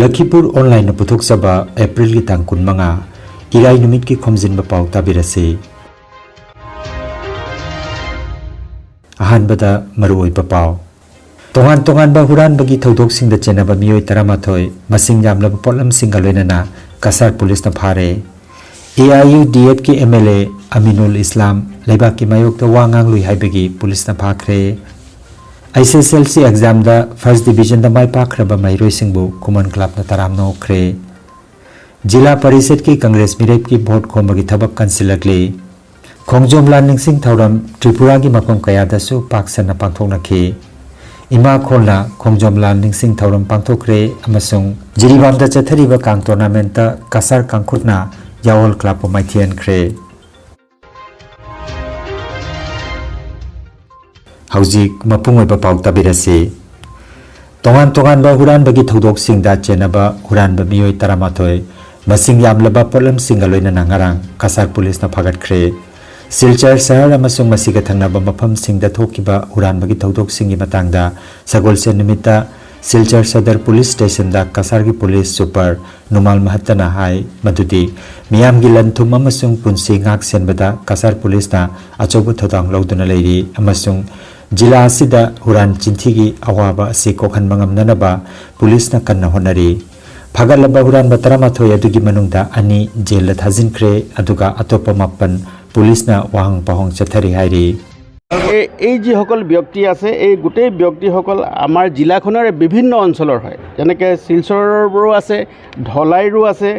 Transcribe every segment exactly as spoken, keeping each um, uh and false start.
ꯂꯈꯤꯄꯨꯔ ꯑꯣꯟꯂꯥꯏꯟꯅ ꯄꯨꯊꯣꯛꯆꯕ ꯑꯦꯄ꯭ꯔꯤꯜꯒꯤ ꯇꯥꯡ ꯀꯨꯟꯃꯉꯥ, ꯏꯔꯥꯏ ꯅꯨꯃꯤꯠꯀꯤ ꯈꯣꯝꯖꯤꯟꯕ ꯄꯥꯎ ꯇꯥꯕꯤꯔꯁꯤ꯫ ꯑꯍꯥꯟꯕꯗ ꯃꯔꯨꯑꯣꯏꯕ ꯄꯥꯎ꯫ ꯇꯣꯉꯥꯟ ꯇꯣꯉꯥꯟꯕ ꯍꯨꯔꯥꯟꯕꯒꯤ ꯊꯧꯗꯣꯛꯁꯤꯡꯗ ꯆꯦꯟꯅꯕ ꯃꯤꯑꯣꯏ ꯇꯔꯥꯃꯥꯊꯣꯏ, ꯃꯁꯤꯡ ꯌꯥꯝꯂꯕ ꯄꯣꯠꯂꯝꯁꯤꯡꯒ ꯂꯣꯏꯅꯅ ꯀꯁꯥꯔ ꯄꯨꯂꯤꯁꯅ ꯐꯥꯔꯦ꯫ AIUDFꯀꯤ MLA ꯑꯃꯤꯅꯨꯜ ꯏꯁꯂꯥꯝ ꯂꯩꯕꯥꯛꯀꯤ ꯃꯥꯌꯣꯛꯇ ꯋꯥ ꯉꯥꯡꯂꯨꯏ ꯍꯥꯏꯕꯒꯤ ꯄꯨꯂꯤꯁꯅ ꯐꯥꯈ꯭ꯔꯦ꯫ HSLC examꯗ first divisionꯗ ꯃꯥꯏ ꯄꯥꯛꯈ꯭ꯔꯕ ꯃꯍꯩꯔꯣꯏꯁꯤꯡꯕꯨ ꯈꯨꯃꯟ ꯀ꯭ꯂꯕꯅ ꯇꯔꯥꯝꯅ ꯑꯣꯛꯈ꯭ꯔꯦ꯫ ꯖꯤꯂꯥ ꯄꯔꯤꯁꯠꯀꯤ ꯀꯪꯒ꯭ꯔꯦꯁ ꯃꯤꯔꯦꯞꯀꯤ ꯚꯣꯠ ꯈꯣꯝꯕꯒꯤ ꯊꯕꯛ ꯀꯟꯁꯤꯜꯂꯛꯂꯤ꯫ ꯈꯣꯡꯖꯣꯝ ꯂꯥꯟ ꯅꯤꯡꯁꯤꯡ ꯊꯧꯔꯝ ꯇ꯭ꯔꯤꯄꯨꯔꯥꯒꯤ ꯃꯐꯝ ꯀꯌꯥꯗꯁꯨ ꯄꯥꯛ ꯁꯟꯅ ꯄꯥꯡꯊꯣꯛꯅꯈꯤ꯫ ꯏꯃꯥ ꯈꯣꯜꯅ ꯈꯣꯡꯖꯣꯝ ꯂꯥꯟ ꯅꯤꯡꯁꯤꯡ ꯊꯧꯔꯝ ꯄꯥꯡꯊꯣꯛꯈ꯭ꯔꯦ ꯑꯃꯁꯨꯡ ꯖꯤꯔꯤꯕꯥꯝꯗ ꯆꯠꯊꯔꯤꯕ ꯀꯥꯡ tournamentꯇ ꯀꯁꯥꯔ ꯀꯥꯡꯈꯨꯠꯅ ꯌꯥꯑꯣꯜ ꯀ꯭ꯂꯕꯄꯨ ꯃꯥꯏꯊꯤꯍꯟꯈ꯭ꯔꯦ꯫ ꯍꯧꯖꯤꯛ ꯃꯄꯨꯡ ꯑꯣꯏꯕ ꯄꯥꯎ ꯇꯥꯕꯤꯔꯁꯤ꯫ ꯇꯣꯉꯥꯟ ꯇꯣꯉꯥꯟꯕ ꯍꯨꯔꯥꯟꯕꯒꯤ ꯊꯧꯗꯣꯛꯁꯤꯡꯗ ꯆꯦꯟꯅꯕ ꯍꯨꯔꯥꯟꯕ ꯃꯤꯑꯣꯏ ꯇꯔꯥꯃꯥꯊꯣꯏ, ꯃꯁꯤꯡ ꯌꯥꯝꯂꯕ ꯄꯣꯠꯂꯝꯁꯤꯡꯒ ꯂꯣꯏꯅꯅ ꯉꯔꯥꯡ ꯀꯁꯥꯔ ꯄꯨꯂꯤꯁꯅ ꯐꯥꯒꯠꯈ꯭ꯔꯦ꯫ ꯁꯤꯜꯆꯔ ꯁꯍꯔ ꯑꯃꯁꯨꯡ ꯃꯁꯤꯒ ꯊꯪꯅꯕ ꯃꯐꯝꯁꯤꯡꯗ ꯊꯣꯛꯈꯤꯕ ꯍꯨꯔꯥꯟꯕꯒꯤ ꯊꯧꯗꯣꯛꯁꯤꯡꯒꯤ ꯃꯇꯥꯡꯗ ꯁꯒꯣꯜꯁꯦꯟ ꯅꯨꯃꯤꯠꯇ Silchar Sadar police ꯁ꯭ꯇꯦꯁꯟꯗ ꯀꯁꯥꯔꯒꯤ police super ꯅꯨꯃꯥꯜ ꯃꯍꯠꯇꯅ ꯍꯥꯏ ꯃꯗꯨꯗꯤ ꯃꯤꯌꯥꯝꯒꯤ ꯂꯟ ꯊꯨꯝ ꯑꯃꯁꯨꯡ ꯄꯨꯟꯁꯤ ꯉꯥꯛ ꯁꯦꯟꯕꯗ ꯀꯁꯥꯔ ꯄꯨꯂꯤꯁꯅ ꯑꯆꯧꯕ ꯊꯧꯗꯥꯡ ꯂꯧꯗꯨꯅ ꯂꯩꯔꯤ ꯑꯃꯁꯨꯡ ꯖꯤꯂꯥ ꯑꯁꯤꯗ ꯍꯨꯔꯥꯟ ꯆꯤꯟꯊꯤꯒꯤ ꯑꯋꯥꯕ ꯑꯁꯤ ꯀꯣꯛꯍꯟꯕ ꯉꯝꯅꯅꯕ ꯄꯨꯂꯤꯁꯅ ꯀꯟꯅ ꯍꯣꯠꯅꯔꯤ꯫ ꯐꯥꯒꯠꯂꯕ ꯍꯨꯔꯥꯟꯕ ꯇꯔꯥꯃꯥꯊꯣꯏ ꯑꯗꯨꯒꯤ ꯃꯅꯨꯡꯗ ꯑꯅꯤ ꯖꯦꯜꯗ ꯊꯥꯖꯤꯟꯈ꯭ꯔꯦ, ꯑꯗꯨꯒ ꯑꯇꯣꯞꯄ ꯃꯥꯄꯟ ꯄꯨꯂꯤꯁꯅ ꯋꯥꯍꯪ ꯄꯥꯎꯍꯪ ꯆꯠꯊꯔꯤ ꯍꯥꯏꯔꯤ꯫ এই এই যিসকল ব্যক্তি আছে, এই গোটেই ব্যক্তিসকল আমাৰ জিলাখনৰে বিভিন্ন অঞ্চলৰ হয়। যেনেকে শিলচৰৰো আছে, ধলাইৰো আছে,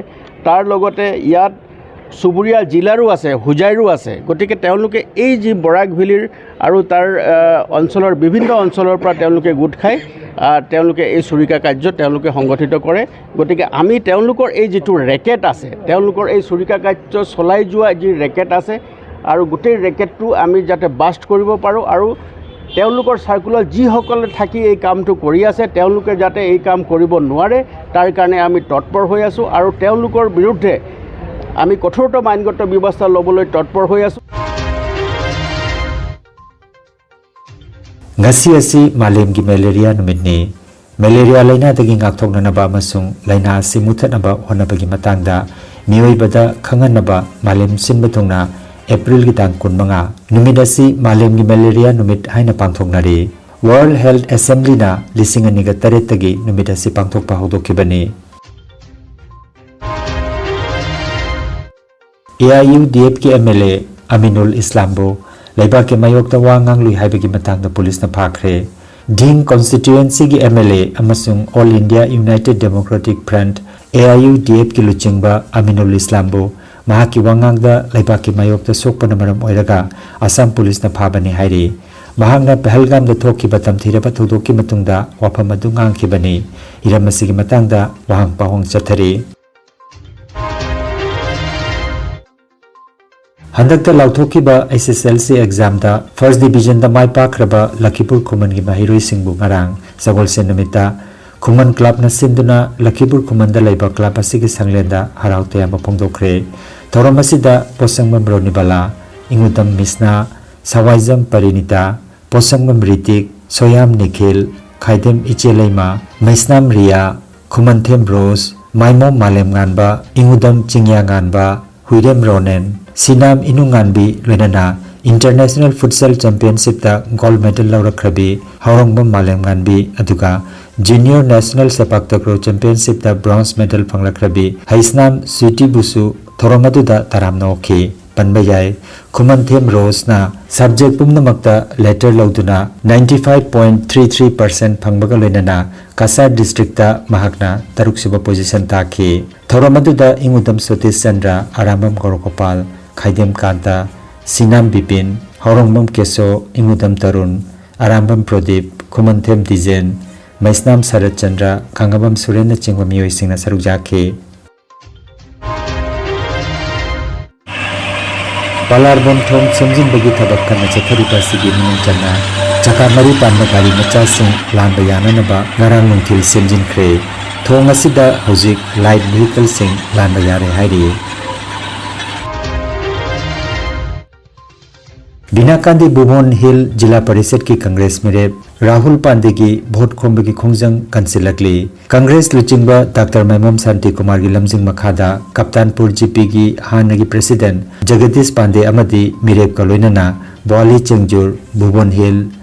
তাৰ লগতে ইয়াত চুবুৰীয়া জিলাৰো আছে, হোজাইৰো আছে। গতিকে তেওঁলোকে এই যি বৰাক ভেলীৰ আৰু তাৰ, আহ, অঞ্চলৰ বিভিন্ন অঞ্চলৰ পৰা তেওঁলোকে গোট খাই, আহ, তেওঁলোকে এই চুৰিকা কাৰ্য তেওঁলোকে সংগঠিত কৰে। গতিকে আমি তেওঁলোকৰ এই যিটো ৰেকেট আছে, তেওঁলোকৰ এই চুৰিকা কাৰ্য চলাই যোৱা যি ৰেকেট আছে, আৰু গোটেই ৰেকেটটো আমি যাতে বাষ্ট কৰিব পাৰোঁ আৰু তেওঁলোকৰ চাৰ্কুলাৰ যিসকলে থাকি এই কামটো কৰি আছে, তেওঁলোকে যাতে এই কাম কৰিব নোৱাৰে, তাৰ কাৰণে আমি তৎপৰ হৈ আছোঁ আৰু তেওঁলোকৰ বিৰুদ্ধে আমি কঠোৰতম আইনগত ব্যৱস্থা ল'বলৈ তৎপৰ হৈ আছোঁ। ꯉꯁꯤ ꯑꯁꯤ ꯃꯥꯂꯦꯝꯒꯤ ꯃꯦꯂꯦꯔꯤꯌꯥ ꯅꯨꯃꯤꯠꯅꯤ꯫ ꯃꯦꯂꯦꯔꯤꯌꯥ ꯂꯥꯏꯅꯥꯗꯒꯤ ꯉꯥꯛꯊꯣꯛꯅꯅꯕ ꯑꯃꯁꯨꯡ ꯂꯥꯏꯅꯥ ꯑꯁꯤ ꯃꯨꯊꯠꯅꯕ ꯍꯣꯠꯅꯕꯒꯤ ꯃꯇꯥꯡꯗ ꯃꯤꯑꯣꯏꯕꯗ ꯈꯪꯍꯟꯅꯕ ꯃꯥꯂꯦꯝ ꯁꯤꯟꯕ ꯊꯨꯡꯅ ꯑꯦꯄ꯭ꯔꯤꯜꯒꯤ ꯇꯥꯡ ꯀꯨꯟꯃꯉꯥ ꯅꯨꯃꯤꯠ ꯑꯁꯤ ꯃꯥꯂꯦꯝꯒꯤ ꯃꯦꯂꯦꯔꯤꯌꯥ ꯅꯨꯃꯤꯠ ꯍꯥꯏꯅ ꯄꯥꯡꯊꯣꯛꯅꯔꯤ꯫ World Health Assemblyꯅ ꯂꯤꯁꯤꯡ ꯑꯅꯤꯒ ꯇꯔꯦꯠꯇꯒꯤ ꯅꯨꯃꯤꯠ ꯑꯁꯤ ꯄꯥꯡꯊꯣꯛꯄ ꯍꯧꯗꯣꯛꯈꯤꯕꯅꯤ꯫ AIUDFꯀꯤ MLA ꯑꯃꯤꯅꯨꯜ ꯏꯁꯂꯥꯝꯕꯨ ꯂꯩꯕꯥꯛꯀꯤ ꯃꯥꯌꯣꯛꯇ ꯋꯥ ꯉꯥꯡꯂꯨꯏ ꯍꯥꯏꯕꯒꯤ ꯃꯇꯥꯡꯗ ꯄꯨꯂꯤꯁꯅ ꯐꯥꯈ꯭ꯔꯦ꯫ ꯙꯤꯡ constituencyꯒꯤ MLA ꯑꯃꯁꯨꯡ All India United Democratic Front, AIUDFꯀꯤ ꯂꯨꯆꯤꯡꯕ ꯑꯃꯤꯅꯨꯜ ꯏꯁꯂꯥꯝꯕꯨ ꯃꯍꯥꯛꯀꯤ ꯋꯥꯉꯥꯡꯗ ꯂꯩꯕꯥꯛꯀꯤ ꯃꯥꯌꯣꯛꯇ ꯁꯣꯛꯄꯅ ꯃꯔꯝ ꯑꯣꯏꯔꯒ ꯑꯁꯥꯝ ꯄꯨꯂꯤꯁꯅ ꯐꯥꯕꯅꯤ ꯍꯥꯏꯔꯤ꯫ ꯃꯍꯥꯛꯅ ꯄꯍꯜꯒꯥꯝꯗ ꯊꯣꯛꯈꯤꯕ ꯇꯝꯊꯤꯔꯕ ꯊꯧꯗꯣꯛꯀꯤ ꯃꯇꯨꯡꯗ ꯋꯥꯐꯝ ꯑꯗꯨ ꯉꯥꯡꯈꯤꯕꯅꯤ꯫ ꯍꯤꯔꯝ ꯑꯁꯤꯒꯤ ꯃꯇꯥꯡꯗ ꯋꯥꯍꯪ ꯄꯥꯎꯍꯪ ꯆꯠꯊꯔꯤ꯫ ꯍꯟꯗꯛꯇ ꯂꯥꯎꯊꯣꯛꯈꯤꯕ HSLC examꯗ first divisionꯗ ꯃꯥꯏ ꯄꯥꯛꯈ꯭ꯔꯕ ꯂꯈꯤꯄꯨꯔ ꯈꯨꯃꯟꯒꯤ ꯃꯍꯩꯔꯣꯏꯁꯤꯡꯕꯨ ꯉꯔꯥꯡ ꯁꯒꯣꯜꯁꯦꯟ ꯅꯨꯃꯤꯠꯇ ꯈꯨꯃꯟ clubꯅ ꯁꯤꯟꯗꯨꯅ ꯂꯈꯤꯄꯨꯔ ꯈꯨꯃꯟꯗ ꯂꯩꯕ club ꯑꯁꯤꯒꯤ ꯁꯪꯂꯦꯟꯗ ꯍꯔꯥꯎ ꯇꯌꯥꯝꯕ ꯐꯣꯡꯗꯣꯛꯈ꯭ꯔꯦ꯫ ꯊꯧꯔꯝ ꯑꯁꯤꯗ ꯄꯣꯠꯁꯪꯕꯝ ꯔꯣꯅꯤꯕꯂꯥ, ꯏꯉꯨꯗꯝ ꯃꯤꯁꯅꯥ, ꯁꯋꯥꯏꯖꯝ ꯄꯔꯤꯅꯤꯇꯥ, ꯄꯣꯠꯁꯪꯕꯝ ꯔꯤꯇꯤꯛ, ꯁꯣꯌꯥꯝ ꯅꯤꯈꯤꯜ, ꯈꯥꯏꯗꯦꯝ ꯏꯆꯦꯂꯩꯃ, ꯃꯩꯁꯅꯥꯝ ꯔꯤꯌꯥ, ꯈꯨꯃꯟꯊꯦꯝ ꯔꯣꯁ, ꯃꯥꯏꯃꯣꯝ ꯃꯥꯂꯦꯝꯉꯥꯟꯕ, ꯏꯉꯨꯗꯝ ꯆꯤꯡꯌꯥꯉꯥꯟꯕ, ꯍꯨꯏꯔꯦꯝ ꯔꯣꯅꯦꯟ, ꯁꯤꯅꯥꯝ ꯏꯅꯨꯉꯥꯟꯕꯤ, ꯂꯣꯏꯅꯅ International Futsal Championshipꯇ gold medal ꯂꯧꯔꯛꯈ꯭ꯔꯕꯤ ꯍꯥꯎꯔꯣꯡꯕꯝ ꯃꯥꯂꯦꯝꯉꯥꯟꯕꯤ, ꯑꯗꯨꯒ Junior National ꯁꯦꯄꯥꯛ ꯇꯀ꯭ꯔꯣ Championshipꯇ bronze medal ꯐꯪꯂꯛꯈ꯭ꯔꯕꯤ Heisnam ꯁ꯭ꯋꯤꯇꯤꯕꯨꯁꯨ ꯊꯧꯔꯝ ꯑꯗꯨꯗ ꯇꯔꯥꯝꯅ ꯑꯣꯛꯈꯤ꯫ ꯄꯟꯕ ꯌꯥꯏ, ꯈꯨꯃꯟꯊꯦꯝ ꯔꯣꯁꯅ subject ꯄꯨꯝꯅꯃꯛꯇ letter ꯂꯧꯗꯨꯅ ninety five point three three percent ꯐꯪꯕꯒ ꯂꯣꯏꯅꯅ ꯀꯁꯥꯔ districtꯇ ꯃꯍꯥꯛꯅ ꯇꯔꯨꯛꯁꯨꯕ position ꯇꯥꯈꯤ꯫ ꯊꯧꯔꯝ ꯑꯗꯨꯗ ꯏꯉꯨꯗꯝ ꯁꯣꯇꯤꯁ ꯆꯟꯗ꯭ꯔ, ꯑꯔꯥꯝꯕꯝ ꯒꯧꯔꯒꯣꯄꯥꯜ, ꯈꯥꯏꯗꯦꯝ ꯀꯥꯟꯇ, ꯁꯤꯅꯥꯝ ꯕꯤꯄꯤꯟ, ꯍꯧꯔꯣꯡꯕꯝ ꯀꯦꯁꯣ, ꯏꯉꯨꯗꯝ ꯇꯔꯨꯟ, ꯑꯔꯥꯝꯕꯝ ꯄ꯭ꯔꯗꯤꯞ, ꯈꯨꯃꯟꯊꯦꯝ ꯗꯤꯖꯦꯟ, ꯃꯩꯁꯅꯥꯝ ꯁꯔꯠ ꯆꯟꯗ꯭ꯔ, ꯈꯥꯡꯉꯕꯝ ꯁꯨꯔꯦꯟꯅꯆꯤꯡꯕ ꯃꯤꯑꯣꯏꯁꯤꯡꯅ ꯁꯔꯨꯛ ꯌꯥꯈꯤ꯫ ꯄꯂꯥꯔꯕꯝ ꯊꯣꯡ ꯁꯦꯝꯖꯤꯟꯕꯒꯤ ꯊꯕꯛ ꯀꯟꯅ ꯆꯠꯊꯔꯤꯕ ꯑꯁꯤꯒꯤ ꯃꯅꯨꯡ ꯆꯟꯅ ꯆꯀꯥ ꯃꯔꯤ ꯄꯥꯟꯕ ꯒꯥꯔꯤ ꯃꯆꯥꯁꯤꯡ ꯂꯥꯟꯕ ꯌꯥꯅꯅꯕ ꯉꯔꯥꯡ ꯅꯨꯡꯊꯤꯜ ꯁꯦꯝꯖꯤꯟꯈ꯭ꯔꯦ꯫ ꯊꯣꯡ ꯑꯁꯤꯗ ꯍꯧꯖꯤꯛ light vehicleꯁꯤꯡ ꯂꯥꯟꯕ ꯌꯥꯔꯦ ꯍꯥꯏꯔꯤ꯫ ꯕꯤꯅꯥꯀꯥꯟꯗꯤ ꯚꯨꯕꯣꯟ ꯍꯤꯜ ꯖꯤꯂꯥ ꯄꯔꯤꯁꯠꯀꯤ ꯀꯪꯒ꯭ꯔꯦꯁ ꯃꯤꯔꯦꯞ ꯔꯥꯍꯨꯜ ꯄꯥꯟꯗꯦꯒꯤ ꯚꯣꯠ ꯈꯣꯝꯕꯒꯤ ꯈꯣꯡꯖꯪ ꯀꯟꯁꯤꯜꯂꯛꯂꯤ꯫ ꯀꯪꯒ꯭ꯔꯦꯁ ꯂꯨꯆꯤꯡꯕ ꯗꯥꯛꯇꯔ ꯃꯥꯏꯃꯝ ꯁꯥꯟꯇꯤ ꯀꯨꯃꯥꯔꯒꯤ ꯂꯝꯖꯤꯡ ꯃꯈꯥꯗ ꯀꯞꯇꯥꯟꯄꯨꯔ ꯖꯤꯄꯤꯒꯤ ꯍꯥꯟꯅꯒꯤ ꯄ꯭ꯔꯦꯁꯤꯗꯦꯟꯠ ꯖꯒꯗꯤꯁ ꯄꯥꯟꯗꯦ ꯑꯃꯗꯤ ꯃꯤꯔꯦꯞꯀ ꯂꯣꯏꯅꯅ ꯕ꯭ꯋꯥꯂꯤ ꯆꯦꯡꯖꯨꯔ, ꯚꯨꯕꯣꯟ ꯍꯤꯜ,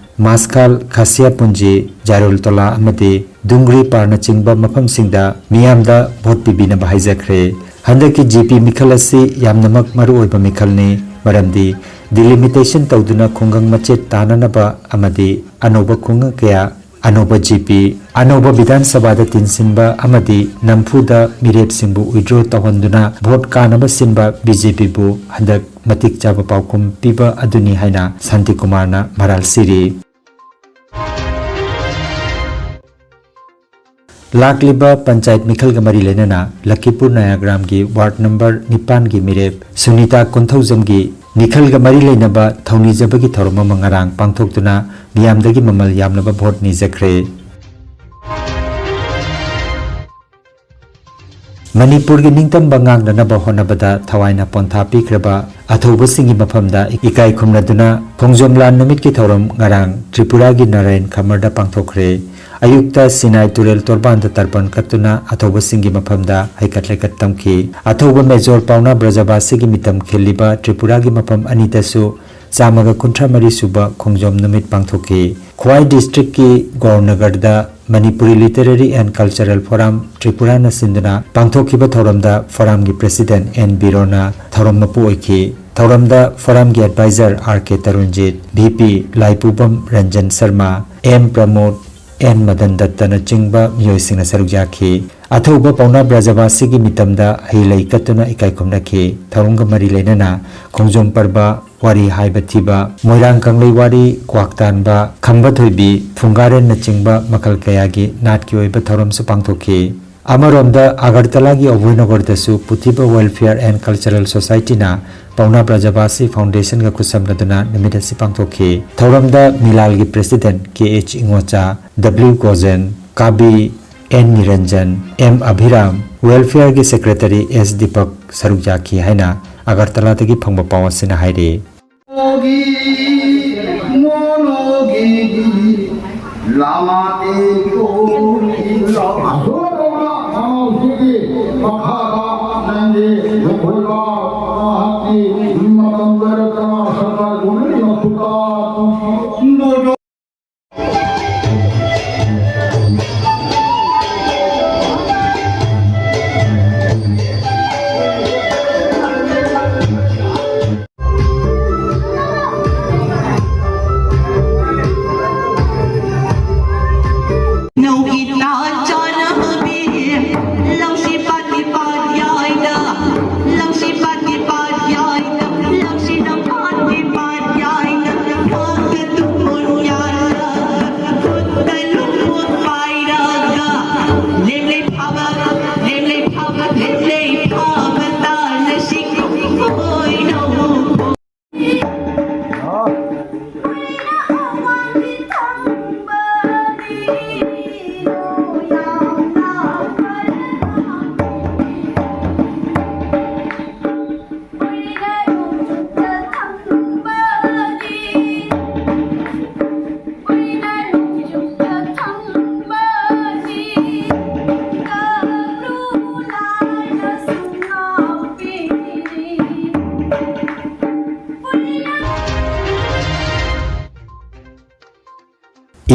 ꯃꯥꯁꯈꯥꯜ, ꯈꯥꯁꯤꯌꯥ ꯄꯨꯟꯖꯤ, ꯖꯥꯔꯨꯜ ꯇꯣꯂꯥ ꯑꯃꯗꯤ ꯗꯨꯡꯒ꯭ꯔꯤ ꯄꯥꯔꯅꯆꯤꯡꯕ ꯃꯐꯝꯁꯤꯡꯗ ꯃꯤꯌꯥꯝꯗ ꯚꯣꯠ ꯄꯤꯕꯤꯅꯕ ꯍꯥꯏꯖꯈ꯭ꯔꯦ꯫ ꯍꯟꯗꯛꯀꯤ ꯖꯤꯄꯤ ꯃꯤꯈꯜ ꯑꯁꯤ ꯌꯥꯝꯅꯃꯛ ꯃꯔꯨꯑꯣꯏꯕ ꯃꯤꯈꯜꯅꯤ, ꯃꯔꯝꯗꯤ ꯗꯤꯂꯤꯃꯤꯇꯦꯁꯟ ꯇꯧꯗꯨꯅ ꯈꯨꯡꯒꯪ ꯃꯆꯦꯠ ꯇꯥꯅꯅꯕ ꯑꯃꯗꯤ ꯑꯅꯧꯕ ꯈꯨꯡꯒꯪ ꯀꯌꯥ, ꯑꯅꯧꯕ ꯖꯤꯄꯤ, ꯑꯅꯧꯕ ꯕꯤꯙꯥꯟ ꯁꯚꯥꯗ ꯇꯤꯟꯁꯤꯟꯕ ꯑꯃꯗꯤ ꯅꯝꯐꯨꯗ ꯃꯤꯔꯦꯞꯁꯤꯡꯕꯨ ꯋꯤꯗ꯭ꯔꯣ ꯇꯧꯍꯟꯗꯨꯅ ꯚꯣꯠ ꯀꯥꯅꯕ ꯁꯤꯟꯕ ꯕꯤꯖꯦꯄꯤꯕꯨ ꯍꯟꯗꯛ ꯃꯇꯤꯛ ꯆꯥꯕ ꯄꯥꯎꯈꯨꯝ ꯄꯤꯕ ꯑꯗꯨꯅꯤ ꯍꯥꯏꯅ ꯁꯥꯟꯇꯤ ꯀꯨꯃꯥꯔꯅ ꯃꯔꯥꯜ ꯁꯤꯔꯤ꯫ ꯂꯥꯛꯂꯤꯕ ꯄꯟꯆꯥꯌꯠ ꯃꯤꯈꯜꯒ ꯃꯔꯤ ꯂꯩꯅꯅ ꯂꯈꯤꯄꯨꯔ ꯅꯌꯥꯒ꯭ꯔꯥꯝꯒꯤ ꯋꯥꯔꯗ ꯅꯝꯕꯔ ꯅꯤꯄꯥꯟꯒꯤ ꯃꯤꯔꯦꯞ ꯁꯨꯅꯤꯇꯥ ꯀꯨꯟꯊꯧꯖꯝꯒꯤ ꯃꯤꯈꯜꯒ ꯃꯔꯤ ꯂꯩꯅꯕ ꯊꯧꯅꯤꯖꯕꯒꯤ ꯊꯧꯔꯝ ꯑꯃ ꯉꯔꯥꯡ ꯄꯥꯡꯊꯣꯛꯇꯨꯅ ꯃꯤꯌꯥꯝꯗꯒꯤ ꯃꯃꯜ ꯌꯥꯝꯂꯕ ꯚꯣꯠ ꯅꯤꯖꯈ꯭ꯔꯦ꯫ ꯃꯅꯤꯄꯨꯔꯒꯤ ꯅꯤꯡꯇꯝꯕ ꯉꯥꯛꯅꯅꯕ ꯍꯣꯠꯅꯕꯗ ꯊꯋꯥꯏꯅ ꯄꯣꯟꯊꯥ ꯄꯤꯈ꯭ꯔꯕ ꯑꯊꯧꯕꯁꯤꯡꯒꯤ ꯃꯐꯝꯗ ꯏꯀꯥꯏ ꯈꯨꯝꯅꯗꯨꯅ ꯈꯣꯡꯖꯣꯝ ꯂꯥꯟ ꯅꯨꯃꯤꯠꯀꯤ ꯊꯧꯔꯝ ꯉꯔꯥꯡ ꯇ꯭ꯔꯤꯄꯨꯔꯥꯒꯤ ꯅꯥꯔꯥꯌꯟ ꯈꯃꯔꯗ ꯄꯥꯡꯊꯣꯛꯈ꯭ꯔꯦ꯫ ꯑꯌꯨꯛꯇ ꯁꯤꯅꯥꯏ ꯇꯨꯔꯦꯜ ꯇꯣꯔꯕꯥꯟꯗ ꯇꯔꯄꯟ ꯀꯠꯇꯨꯅ ꯑꯊꯧꯕꯁꯤꯡꯒꯤ ꯃꯐꯝꯗ ꯍꯩꯀꯠ ꯂꯩꯀꯠ ꯇꯝꯈꯤ꯫ ꯑꯊꯧꯕ ꯃꯦꯖꯣꯔ ꯄꯥꯎꯅꯥ ꯕ꯭ꯔꯖꯕꯥꯁꯤꯒꯤ ꯃꯤꯇꯝ ꯈꯤꯜꯂꯤꯕ ꯇ꯭ꯔꯤꯄꯨꯔꯥꯒꯤ ꯃꯐꯝ ꯑꯅꯤꯗꯁꯨ ꯆꯥꯝꯃꯒ ꯀꯨꯟꯊ꯭ꯔꯥ ꯃꯔꯤ ꯁꯨꯕ ꯈꯣꯡꯖꯣꯝ ꯅꯨꯃꯤꯠ ꯄꯥꯡꯊꯣꯛꯈꯤ꯫ ꯈ꯭ꯋꯥꯏ ꯗꯤꯁꯇ꯭ꯔꯤꯛꯀꯤ ꯒꯧꯔꯅꯒꯔꯗ Manipuri literary and cultural forum ꯇ꯭ꯔꯤꯄꯨꯔꯥꯅ ꯁꯤꯟꯗꯨꯅ ꯄꯥꯡꯊꯣꯛꯈꯤꯕ ꯊꯧꯔꯝꯗ ꯐꯣꯔꯝꯒꯤ ꯄ꯭ꯔꯦꯁꯤꯗꯦꯟꯠ ꯑꯦꯟ ꯕꯤꯔꯣꯅ ꯊꯧꯔꯝ ꯃꯄꯨ ꯑꯣꯏꯈꯤ꯫ ꯊꯧꯔꯝꯗ ꯐꯣꯔꯝꯒꯤ adviser R K Tarunjit, V P Laipubam Ranjan Sharma, M Pramod, N Madan ꯗꯠꯇꯅꯆꯤꯡꯕ ꯃꯤꯑꯣꯏꯁꯤꯡꯅ ꯁꯔꯨꯛ ꯌꯥꯈꯤ꯫ ꯑꯊꯧꯕ ꯄꯥꯎꯅꯥ ꯕ꯭ꯔꯖꯕꯥꯁꯤꯒꯤ ꯃꯤꯇꯝꯗ ꯍꯩ ꯂꯩ ꯀꯠꯇꯨꯅ ꯏꯀꯥꯏ ꯈꯨꯝꯅꯈꯤ꯫ ꯊꯧꯔꯝꯒ ꯃꯔꯤ ꯂꯩꯅꯅ ꯈꯣꯡꯖꯣꯝ ꯄꯔꯕ, ꯋꯥꯔꯤ ꯍꯥꯏꯕ ꯊꯤꯕ, ꯃꯣꯏꯔꯥꯡ ꯀꯪꯂꯩ ꯋꯥꯔꯤ, ꯀ꯭ꯋꯥꯛ ꯇꯥꯟꯕ, ꯈꯝꯕ ꯊꯣꯏꯕꯤ, ꯐꯨꯡꯒꯥꯔꯦꯟꯅꯆꯤꯡꯕ ꯃꯈꯜ ꯀꯌꯥꯒꯤ ꯅꯥꯠꯀꯤ ꯑꯣꯏꯕ ꯊꯧꯔꯝꯁꯨ ꯄꯥꯡꯊꯣꯛꯈꯤ꯫ ꯑꯃꯔꯣꯝꯗ ꯑꯒꯔꯇꯂꯥꯒꯤ ꯑꯣꯕꯣꯏꯅꯒꯔꯗꯁꯨ ꯄꯨꯊꯤꯕ ꯋꯦꯜꯐꯤꯌꯔ ꯑꯦꯟ ꯀꯜꯆꯔꯦꯜ ꯁꯣꯁꯥꯏꯇꯤꯅ ꯄꯥꯎꯅꯥ ꯕ꯭ꯔꯖꯕꯥꯁꯤ ꯐꯥꯎꯟꯗꯦꯁꯟꯒ ꯈꯨꯠꯁꯝꯅꯗꯨꯅ ꯅꯨꯃꯤꯠ ꯑꯁꯤ ꯄꯥꯡꯊꯣꯛꯈꯤ꯫ ꯊꯧꯔꯝꯗ ꯃꯤꯂꯥꯜꯒꯤ president K H Ingocha, W Gojen, Kabi, N Niranjan, M Abhiram, ꯋꯦꯜꯐꯤꯌꯔꯒꯤ ꯁꯦꯀ꯭ꯔꯦꯇꯔꯤ ꯑꯦꯁ ꯗꯤꯄꯛ ꯁꯔꯨꯛ ꯌꯥꯈꯤ ꯍꯥꯏꯅ ꯑꯒꯔꯇꯂꯥꯗꯒꯤ ꯐꯪꯕ ꯄꯥꯎ ꯑꯁꯤꯅ ꯍꯥꯏꯔꯤ꯫ ꯒꯤ ꯃꯣꯅꯣꯒꯤ ꯂꯥꯃꯥꯇꯦ ꯀꯣ ꯂꯥꯃꯥ꯫ ꯑꯁꯣꯛꯄ ꯃꯅꯥꯎꯁꯤꯒꯤ ꯃꯈꯥꯗ ꯅꯪꯒꯤ ꯂꯨꯈꯣꯏꯕ ꯃꯍꯥꯛꯀꯤ ꯃꯇꯝ ꯂꯣꯏꯔꯛꯇꯅ ꯁꯔꯀꯥꯔ ꯒꯣꯔꯃꯦꯟꯒꯤ ꯃꯈꯨꯠꯇ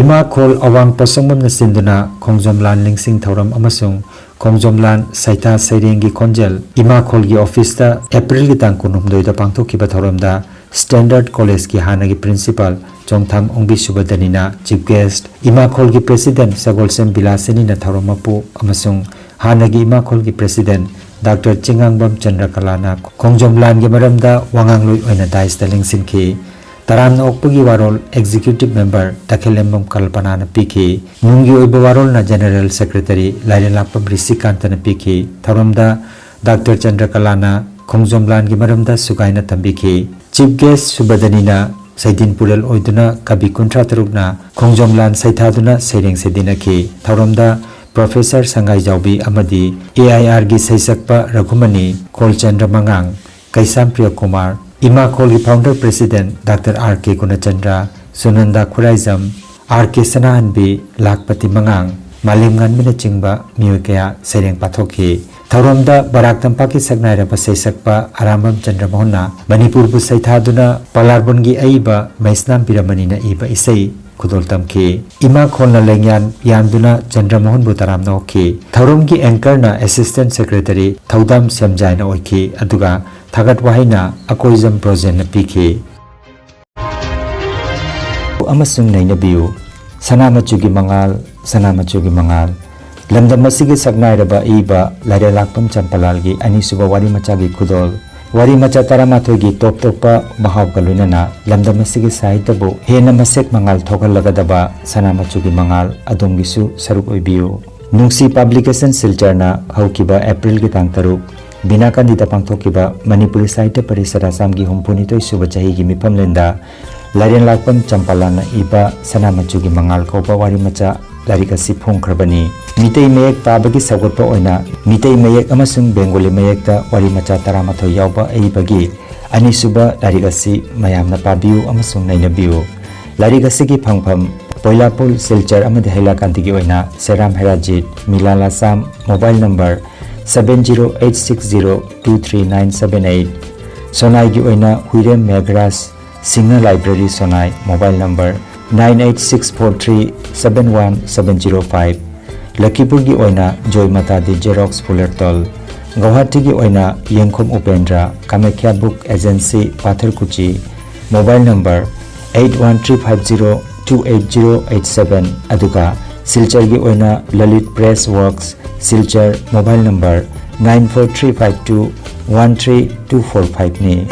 ꯏꯃꯥ ꯈꯣꯜ ꯑꯋꯥꯡ ꯄꯣꯠꯁꯪꯕꯝꯅ ꯁꯤꯟꯗꯨꯅ ꯈꯣꯡꯖꯣꯝ ꯂꯥꯟ ꯅꯤꯡꯁꯤꯡ ꯊꯧꯔꯝ ꯑꯃꯁꯨꯡ ꯈꯣꯡꯖꯣꯝ ꯂꯥꯟ ꯁꯩꯊꯥ ꯁꯩꯔꯦꯡꯒꯤ ꯈꯣꯟꯖꯦꯜ ꯏꯃꯥ ꯈꯣꯜꯒꯤ ꯑꯣꯐꯤꯁꯇ ꯑꯦꯄ꯭ꯔꯤꯜꯒꯤ ꯇꯥꯡ ꯀꯨꯟꯍꯨꯝꯗꯣꯏꯗ ꯄꯥꯡꯊꯣꯛꯈꯤꯕ ꯊꯧꯔꯝꯗ ꯁ꯭ꯇꯦꯟꯗꯔꯗ ꯀꯣꯂꯦꯖꯀꯤ ꯍꯥꯟꯅꯒꯤ ꯄ꯭ꯔꯤꯟꯁꯤꯄꯥꯜ ꯆꯣꯡꯊꯥꯝ ꯑꯣꯡꯕꯤ ꯁꯨꯕꯗꯅꯤꯅ ꯆꯤꯐ ꯒꯦꯁ꯭ꯠ, ꯏꯃꯥ ꯈꯣꯜꯒꯤ ꯄ꯭ꯔꯦꯁꯤꯗꯦꯟꯠ ꯁꯒꯣꯜꯁꯦꯝ ꯕꯤꯂꯥꯁꯤꯅꯤꯅ ꯊꯧꯔꯝ ꯃꯄꯨ ꯑꯃꯁꯨꯡ ꯍꯥꯟꯅꯒꯤ ꯏꯃꯥ ꯈꯣꯜꯒꯤ ꯄ꯭ꯔꯦꯁꯤꯗꯦꯟꯠ ꯗꯥꯛꯇꯔ ꯆꯤꯉꯥꯡꯕꯝ ꯆꯟꯗ꯭ꯔꯀꯂꯥꯅ ꯈꯣꯡꯖꯣꯝ ꯂꯥꯟꯒꯤ ꯃꯔꯝꯗ ꯋꯥꯉꯥꯡꯂꯣꯏ ꯑꯣꯏꯅ ꯗꯥꯏꯁꯇ ꯂꯦꯡꯁꯤꯟꯈꯤ꯫ ꯇꯔꯥꯝꯅ ꯑꯣꯛꯄꯒꯤ ꯋꯥꯔꯣꯜ ꯑꯦꯛꯖꯤꯀ꯭ꯌꯨꯇꯤꯚ ꯃꯦꯝꯕꯔ ꯇꯈꯦꯜꯂꯦꯝꯕꯝ ꯀꯜꯄꯅꯥꯅ ꯄꯤꯈꯤ꯫ ꯅꯨꯡꯒꯤ ꯑꯣꯏꯕ ꯋꯥꯔꯣꯜꯅ ꯖꯦꯅꯔꯦꯜ ꯁꯦꯀ꯭ꯔꯦꯇꯔꯤ ꯂꯥꯏꯔꯦꯟꯂꯥꯛꯄꯝ ꯔꯤꯁꯤꯀꯥꯟꯇꯅ ꯄꯤꯈꯤ꯫ ꯊꯧꯔꯝꯗ ꯗꯥꯛꯇꯔ ꯆꯟꯗ꯭ꯔꯀꯂꯥꯅ ꯈꯣꯡꯖꯣꯝ ꯂꯥꯟꯒꯤ ꯃꯔꯝꯗ ꯁꯨꯒꯥꯏꯅ ꯇꯝꯕꯤꯈꯤ꯫ ꯆꯤꯐ ꯒꯦꯁ꯭ꯠ ꯁꯨꯕꯗꯅꯤꯅ ꯁꯩꯗꯤꯟ ꯄꯨꯔꯦꯜ ꯑꯣꯏꯗꯨꯅ ꯀꯕꯤ ꯀꯨꯟꯊ꯭ꯔꯥ ꯇꯔꯨꯛꯅ ꯈꯣꯡꯖꯣꯝ ꯂꯥꯟ ꯁꯩꯊꯥꯗꯨꯅ ꯁꯩꯔꯦꯡ ꯁꯩꯗꯤꯟꯅꯈꯤ꯫ ꯊꯧꯔꯝꯗ ꯄ꯭ꯔꯣꯐꯦꯁꯔ ꯁꯪꯒꯥꯏꯖꯥꯎꯕꯤ ꯑꯃꯗꯤ ꯑꯦ ꯑꯥꯏ ꯑꯥꯔꯒꯤ ꯁꯩꯁꯛꯄ ꯔꯘꯨꯃꯅꯤ, ꯈꯣꯜꯆꯟꯗ꯭ꯔ ꯃꯉꯥꯡ, ꯀꯩꯁꯥꯝ ꯄ꯭ꯔꯤꯌꯀꯨꯃꯥꯔ, ꯏꯃꯥ ꯈꯣꯜꯒꯤ founder president Doctor R K ꯒꯨꯅꯆꯟꯗ꯭ꯔ, ꯁꯨꯅꯟꯗ Khuraijam, R K ꯁꯅꯥꯍꯟꯕꯤ, ꯂꯥꯛꯄꯇꯤ ꯃꯉꯥꯡ, ꯃꯥꯂꯦꯝ ꯉꯥꯟꯕꯤꯅꯆꯤꯡꯕ ꯃꯤꯑꯣꯏ ꯀꯌꯥ ꯁꯩꯔꯦꯡ ꯄꯥꯊꯣꯛꯈꯤ꯫ ꯊꯧꯔꯝꯗ ꯕꯔꯥꯛ ꯇꯝꯄꯥꯛꯀꯤ ꯁꯛꯅꯥꯏꯔꯕ ꯁꯩꯁꯛꯄ ꯑꯔꯥꯝꯕꯝ ꯆꯟꯗ꯭ꯔꯃꯣꯍꯟꯅ ꯃꯅꯤꯄꯨꯔꯕꯨ ꯁꯩꯊꯥꯗꯨꯅ ꯄꯂꯥꯔꯕꯨꯟꯒꯤ ꯑꯏꯕ ꯃꯩꯁꯅꯥꯝ ꯕꯤꯔꯃꯅꯤꯅ ꯏꯕ ꯏꯁꯩ ꯈꯨꯗꯣꯜ ꯇꯝꯈꯤ꯫ ꯏꯃꯥ ꯈꯣꯜꯅ ꯂꯦꯡꯌꯥꯟ ꯌꯥꯟꯗꯨꯅ ꯆꯟꯗ꯭ꯔꯃꯣꯍꯟꯕꯨ ꯇꯔꯥꯝꯅ ꯑꯣꯛꯈꯤ꯫ ꯊꯧꯔꯝꯒꯤ anchorꯅ assistant secretary ꯊꯧꯗꯥꯝ ꯁꯦꯝꯖꯥꯏꯅ ꯑꯣꯏꯈꯤ, ꯑꯗꯨꯒ ꯊꯥꯒꯠ ꯋꯥꯍꯩꯅ ꯑꯀꯣꯏꯖꯝ ꯕ꯭ꯔꯣꯖꯦꯟꯅ ꯄꯤꯈꯤ꯫ ꯑꯃꯁꯨꯡ ꯅꯩꯅꯕꯤꯌꯨ꯫ ꯁꯅꯥ ꯃꯆꯨꯒꯤ ꯃꯉꯥꯜ, ꯁꯅꯥ ꯃꯆꯨꯒꯤ ꯃꯉꯥꯜ꯫ ꯂꯝꯗꯝ ꯑꯁꯤꯒꯤ ꯁꯛꯅꯥꯏꯔꯕ ꯏꯕ ꯂꯥꯏꯔꯦꯜꯂꯥꯛꯄꯝ ꯆꯝꯄꯂꯥꯜꯒꯤ ꯑꯅꯤꯁꯨꯕ ꯋꯥꯔꯤ ꯃꯆꯥꯒꯤ ꯈꯨꯗꯣꯜ꯫ ꯋꯥꯔꯤ ꯃꯆꯥ ꯇꯔꯥꯃꯥꯊꯣꯏꯒꯤ ꯇꯣꯞ ꯇꯣꯞꯄ ꯃꯍꯥꯎꯒ ꯂꯣꯏꯅꯅ ꯂꯝꯗꯝ ꯑꯁꯤꯒꯤ ꯁꯥꯍꯤꯇ꯭ꯌꯕꯨ ꯍꯦꯟꯅ ꯃꯁꯦꯛ ꯃꯉꯥꯜ ꯊꯣꯛꯍꯜꯂꯒꯗꯕ ꯁꯅꯥ ꯃꯆꯨꯒꯤ ꯃꯉꯥꯜ ꯑꯗꯣꯝꯒꯤꯁꯨ ꯁꯔꯨꯛ ꯑꯣꯏꯕꯤꯌꯨ꯫ ꯅꯨꯡꯁꯤ Publication ꯁꯤꯜꯆꯔꯅ ꯍꯧꯈꯤꯕ Aprilꯒꯤ ꯇꯥꯡ ꯇꯔꯨꯛ, ꯕꯤꯅꯥꯀꯥꯟꯗꯤꯗ ꯄꯥꯡꯊꯣꯛꯈꯤꯕ ꯃꯅꯤꯄꯨꯔꯤ ꯁꯥꯍꯤꯇ꯭ꯌ ꯄꯔꯤꯁꯠ ꯑꯁꯥꯝꯒꯤ ꯍꯨꯝꯐꯨꯅꯤꯊꯣꯏ ꯁꯨꯕ ꯆꯍꯤꯒꯤ ꯃꯤꯐꯝꯂꯦꯟꯗ ꯂꯥꯏꯔꯦꯟꯂꯥꯛꯄꯝ ꯆꯝꯄꯥꯂꯥꯅ ꯏꯕ ꯁꯅꯥ ꯃꯆꯨꯒꯤ ꯃꯉꯥꯜ ꯀꯧꯕ ꯋꯥꯔꯤ ꯃꯆꯥ ꯂꯥꯏꯔꯤꯛ ꯑꯁꯤ ꯐꯣꯡꯈ꯭ꯔꯕꯅꯤ꯫ ꯃꯤꯇꯩ ꯃꯌꯦꯛ ꯄꯥꯕꯒꯤ ꯁꯧꯒꯠꯄ ꯑꯣꯏꯅ ꯃꯤꯇꯩ ꯃꯌꯦꯛ ꯑꯃꯁꯨꯡ ꯕꯦꯡꯒꯣꯂꯤ ꯃꯌꯦꯛꯇ ꯋꯥꯔꯤ ꯃꯆꯥ ꯇꯔꯥꯃꯥꯊꯣꯏ ꯌꯥꯎꯕ ꯑꯏꯕꯒꯤ ꯑꯅꯤꯁꯨꯕ ꯂꯥꯏꯔꯤꯛ ꯑꯁꯤ ꯃꯌꯥꯝꯅ ꯄꯥꯕꯤꯌꯨ ꯑꯃꯁꯨꯡ ꯅꯩꯅꯕꯤꯌꯨ꯫ ꯂꯥꯏꯔꯤꯛ ꯑꯁꯤꯒꯤ ꯐꯪꯐꯝ: ꯄꯣꯏꯂꯥꯄꯨꯜ, ꯁꯤꯜꯆꯔ ꯑꯃꯗꯤ ꯍꯩꯂꯥꯀꯥꯟꯗꯤꯒꯤ ꯑꯣꯏꯅ ꯁꯦꯔꯥꯝ ꯍꯦꯔꯥꯖꯤꯠ, ꯃꯤꯂꯥ ꯂꯥꯁꯥꯝ, mobile number seven zero eight six zero two three nine seven eight꯫ ꯁꯣꯅꯥꯏꯒꯤ ꯑꯣꯏꯅ ꯍꯨꯏꯔꯦꯝ ꯃꯦꯘꯔꯥꯖ, Singh library ꯁꯣꯅꯥꯏ, mobile number nine eight six four three seven one seven zero five꯫ ꯂꯈꯤꯄꯨꯔꯒꯤ ꯑꯣꯏꯅ ꯖꯣꯏ ꯃꯇꯥꯗꯤ ꯖꯦꯔꯣꯛꯁ ꯐꯨꯂꯔꯇꯣꯜ꯫ ꯒꯧꯍꯥꯇꯤꯒꯤ ꯑꯣꯏꯅ ꯌꯦꯡꯈꯣꯝ Upendra, ꯀꯥꯃꯦꯈ꯭ꯌꯥ book agency, ꯄꯥꯊꯔꯀꯨꯆꯤ, mobile number eight one three five zero two eight zero eight seven, ꯑꯗꯨꯒ ꯁꯤꯜꯆꯔꯒꯤ ꯑꯣꯏꯅ Lalit Press Works, Silchar, mobile number nine four three five two one three two four five ꯅꯤ꯫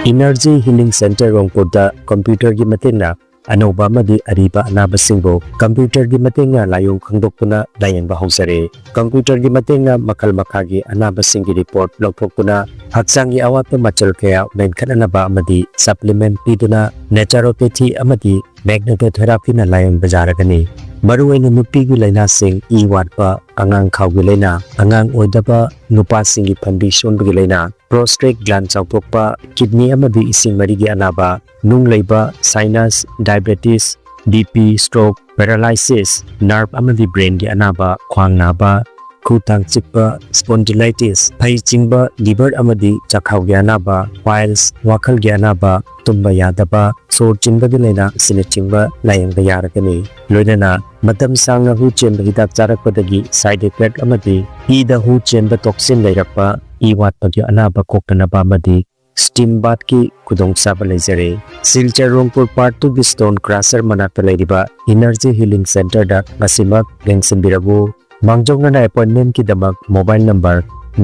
Energy Healing Center ꯔꯣꯡꯄꯨꯔꯗ computerꯒꯤ ꯃꯇꯦꯡꯅ ꯑꯅꯧꯕ ꯑꯃꯗꯤ ꯑꯔꯤꯕ ꯑꯅꯥꯕꯁꯤꯡꯕꯨ computerꯒꯤ ꯃꯇꯦꯡꯅ ꯂꯥꯏꯑꯣꯡ ꯈꯪꯗꯣꯛꯇꯨꯅ ꯂꯥꯌꯦꯡꯕ ꯍꯧꯖꯔꯦ꯫ Computerꯒꯤ ꯃꯇꯦꯡꯅ ꯃꯈꯜ ꯃꯈꯥꯒꯤ ꯑꯅꯥꯕꯁꯤꯡꯒꯤ report ꯂꯧꯊꯣꯛꯇꯨꯅ, ꯍꯛꯆꯥꯡꯒꯤ ꯑꯋꯥꯠꯄ ꯃꯆꯜ ꯀꯌꯥ ꯃꯦꯟꯈꯠꯅꯅꯕ ꯑꯃꯗꯤ supplement ꯄꯤꯗꯨꯅ, naturopathy ꯑꯃꯗꯤ magnetotherapyꯅ ꯂꯥꯌꯦꯡꯕ ꯌꯥꯔꯒꯅꯤ꯫ ꯃꯔꯨꯑꯣꯏꯅ ꯅꯨꯄꯤꯒꯤ ꯂꯥꯏꯅꯥꯁꯤꯡ, ꯏ ꯋꯥꯠꯄ, ꯑꯉꯥꯡ ꯈꯥꯎꯒꯤ ꯂꯥꯏꯅꯥ, ꯑꯉꯥꯡ ꯑꯣꯏꯗꯕ, ꯅꯨꯄꯥꯁꯤꯡꯒꯤ ꯐꯟꯕꯤ ꯁꯣꯟꯕꯒꯤ ꯂꯥꯏꯅꯥ, prostate gland ꯆꯥꯎꯊꯣꯛꯄ, kidney ꯑꯃꯗꯤ ꯏꯁꯤꯡ ꯃꯔꯤꯒꯤ ꯑꯅꯥꯕ, ꯅꯨꯡ ꯂꯩꯕ, sinus, diabetes, BP, stroke, paralysis, nerve ꯑꯃꯗꯤ brainꯒꯤ ꯑꯅꯥꯕ, ꯈ꯭ꯋꯥꯡ ꯅꯥꯕ, ꯈꯨ ꯊꯥꯡ ꯆꯤꯛꯄ, spondylitis, ꯐꯩ ꯆꯤꯡꯕ, liver ꯑꯃꯗꯤ ꯆꯥꯛꯈꯥꯎꯒꯤ ꯑꯅꯥꯕ, piles, ꯋꯥꯈꯜꯒꯤ ꯑꯅꯥꯕ, ꯇꯨꯝꯕ ꯌꯥꯗꯕ, ꯁꯣꯔ ꯆꯤꯟꯕꯒꯤ ꯂꯥꯏꯅꯥ ꯑꯁꯤꯅꯆꯤꯡꯕ ꯂꯥꯌꯦꯡꯕ ꯌꯥꯔꯒꯅꯤ꯫ ꯂꯣꯏꯅꯅ ꯃꯇꯝ ꯁꯥꯡꯅ ꯍꯨ ꯆꯦꯟꯕ ꯍꯤꯗꯥꯛ ꯆꯥꯔꯛꯄꯗꯒꯤ side effect ꯑꯃꯗꯤ ꯏꯗ ꯍꯨ ꯆꯦꯟꯕ toxin ꯂꯩꯔꯛꯄ, ꯏ ꯋꯥꯠꯄꯒꯤ ꯑꯅꯥꯕ ꯀꯣꯛꯇꯅꯕ ꯑꯃꯗꯤ steam bathꯀꯤ ꯈꯨꯗꯣꯡꯆꯥꯕ ꯂꯩꯖꯔꯦ꯫ ꯁꯤꯜꯆꯔ ꯔꯣꯡꯄꯨꯔ Part twoꯒꯤ stone crusher ꯃꯅꯥꯛꯇ ꯂꯩꯔꯤꯕ Energy Healing Centreꯗ ꯉꯁꯤꯃꯛ ꯂꯦꯡꯁꯤꯟꯕꯤꯔꯛꯎ꯫ ꯃꯥꯡꯖꯧꯅꯅ appointmentꯀꯤꯗꯃꯛ mobile number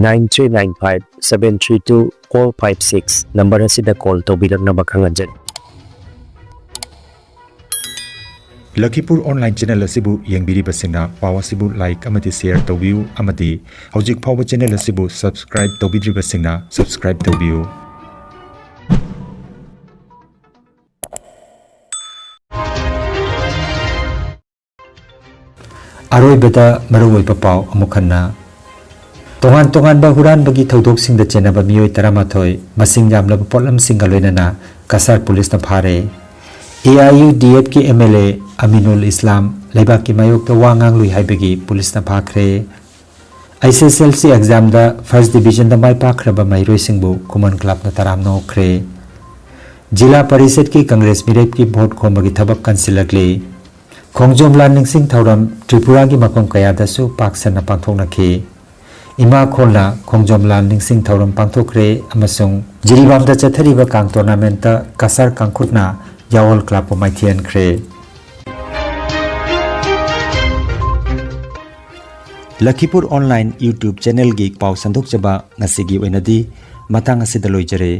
nine three nine five seven three two four five six number ꯑꯁꯤꯗ call ꯇꯧꯕꯤꯔꯛꯅꯕ ꯈꯪꯍꯟꯖꯔꯤ꯫ ꯂꯈꯤꯄꯨꯔ online channel ꯑꯁꯤꯕꯨ ꯌꯦꯡꯕꯤꯔꯤꯕꯁꯤꯡꯅ ꯄꯥꯎ ꯑꯁꯤꯕꯨ like ꯑꯃꯗꯤ share ꯇꯧꯕꯤꯌꯨ ꯑꯃꯗꯤ ꯍꯧꯖꯤꯛ ꯐꯥꯎꯕ channel ꯑꯁꯤꯕꯨ subscribe ꯇꯧꯕꯤꯗ꯭ꯔꯤꯕꯁꯤꯡꯅ subscribe ꯇꯧꯕꯤꯌꯨ꯫ ꯑꯔꯣꯏꯕꯗ ꯃꯔꯨꯑꯣꯏꯕ ꯄꯥꯎ ꯑꯃꯨꯛ ꯍꯟꯅ꯫ ꯇꯣꯉꯥꯟ ꯇꯣꯉꯥꯟꯕ ꯍꯨꯔꯥꯟꯕꯒꯤ ꯊꯧꯗꯣꯛꯁꯤꯡꯗ ꯆꯦꯟꯅꯕ ꯃꯤꯑꯣꯏ ꯇꯔꯥꯃꯥꯊꯣꯏ ꯃꯁꯤꯡ ꯌꯥꯝꯂꯕ ꯄꯣꯠꯂꯝꯁꯤꯡꯒ ꯂꯣꯏꯅꯅ ꯀꯁꯥꯔ ꯄꯨꯂꯤꯁꯅ ꯐꯥꯔꯦ꯫ AIUDFꯀꯤ MLA ꯑꯃꯤꯅꯨꯜ ꯏꯁꯂꯥꯝ ꯂꯩꯕꯥꯛꯀꯤ ꯃꯥꯌꯣꯛꯇ ꯋꯥ ꯉꯥꯡꯂꯨꯏ ꯍꯥꯏꯕꯒꯤ ꯄꯨꯂꯤꯁꯅ ꯐꯥꯈ꯭ꯔꯦ꯫ HSSLC examꯗ first divisionꯗ ꯃꯥꯏ ꯄꯥꯛꯈ꯭ꯔꯕ ꯃꯍꯩꯔꯣꯏꯁꯤꯡꯕꯨ ꯈꯨꯃꯟ clubꯅ ꯇꯔꯥꯝꯅ ꯑꯣꯛꯈ꯭ꯔꯦ꯫ ꯖꯤꯂꯥ ꯄꯔꯤꯁꯠꯀꯤ ꯀꯪꯒ꯭ꯔꯦꯁ ꯃꯤꯔꯦꯞꯀꯤ vote ꯈꯣꯝꯕꯒꯤ ꯊꯕꯛ ꯀꯟꯁꯤꯜꯂꯛꯂꯤ꯫ ꯈꯣꯡꯖꯣꯝ ꯂꯥꯟ ꯅꯤꯡꯁꯤꯡ ꯊꯧꯔꯝ ꯇ꯭ꯔꯤꯄꯨꯔꯥꯒꯤ ꯃꯐꯝ ꯀꯌꯥꯗꯁꯨ ꯄꯥꯛ ꯁꯟꯅ ꯄꯥꯡꯊꯣꯛꯅꯈꯤ꯫ ꯏꯃꯥ ꯈꯣꯜꯅ ꯈꯣꯡꯖꯣꯝ ꯂꯥꯟ ꯅꯤꯡꯁꯤꯡ ꯊꯧꯔꯝ ꯄꯥꯡꯊꯣꯛꯈ꯭ꯔꯦ ꯑꯃꯁꯨꯡ ꯖꯤꯔꯤꯕꯥꯝꯗ ꯆꯠꯊꯔꯤꯕ ꯀꯥꯡ tournamentꯇ ꯀꯁꯥꯔ ꯀꯥꯡꯈꯨꯠꯅ ꯌꯥꯑꯣꯜ clubꯄꯨ ꯃꯥꯏꯊꯤꯍꯟꯈ꯭ꯔꯦ꯫ ꯂꯈꯤꯄꯨꯔ online YouTube channelꯒꯤ ꯄꯥꯎ ꯁꯟꯗꯣꯛꯆꯕ ꯉꯁꯤꯒꯤ ꯑꯣꯏꯅꯗꯤ ꯃꯇꯥꯡ ꯑꯁꯤꯗ ꯂꯣꯏꯖꯔꯦ꯫